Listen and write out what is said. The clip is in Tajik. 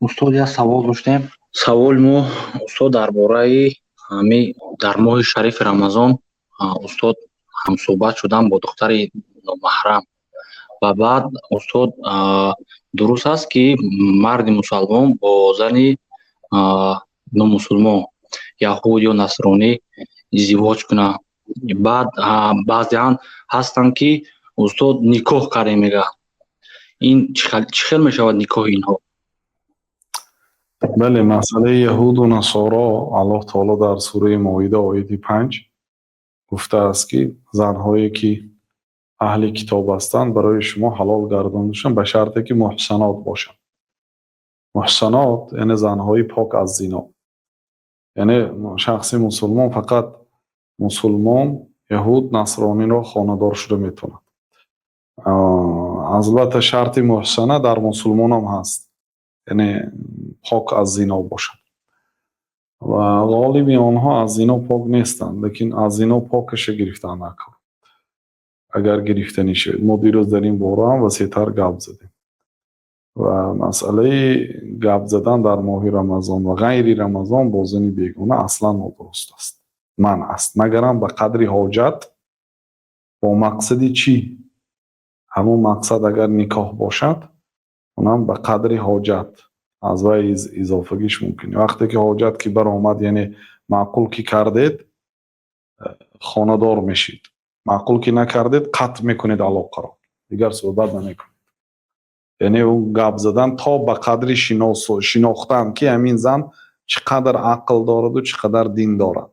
Устод, як савол доштем. Саволи мо, устод, дар бораи ҳами дар моҳи шарифи Рамазон, устод, ҳамсӯҳбат шудан бо духтари номаҳрам ва баъд, устод, дуруст аст, ки марди мусалмон бо зани номусулмон, яҳуд ё насронӣ издивоҷ кунад? Баъд баъзеан ҳастанд, ки, устод, никоҳ кардем мегӯяд. Ин чӣ хел мешавад никоҳи инҳо? Бале, масъалаи яҳуду насоро, Аллоҳ таоло дар сураи Моида, ояти 5 гуфтааст, ки занҳое, ки аҳли китоб ҳастанд, барои шумо ҳалол гардонда ба шарте ки муҳсанот бошанд. Муҳсанот яъне занҳои пок аз зино. Яъне шахси мусулмон фақат мусулмон, яҳуд, насрониро хонадор шуда метавонад. Албатта, шарти муҳсана дар мусулмонам ҳаст, яъне пок аз зино бошад. Ва ғолиби онҳо аз зино пок нестанд, лекин аз зино покаша гирифтан накун, агар гирифтанӣ шавед. Мо дирӯз дар ин бора ҳам васеътар гап задем. Ва масъалаи гап задан дар моҳи Рамазон ва ғайри Рамазон бо зани бегона аслан нодуруст аст, манъ аст, магарам ба қадри ҳоҷат. Бо мақсади чӣ? Ҳамон мақсад агар никоҳ бошад, онам ба қадри ҳоҷат, аз вай изофагиш мумкин. Вақте ки ҳоҷат ки баромад, яъне маъқул ки кардед, хонадор мешед, маъқул ки накардед, қатъ мекунед алоқаро, дигар суҳбат намекунед. Яъне ӯ гап задан то ба қадри шинохтан, ки ҳамин зан чӣ қадар ақл дораду чӣ қадар дин дорад.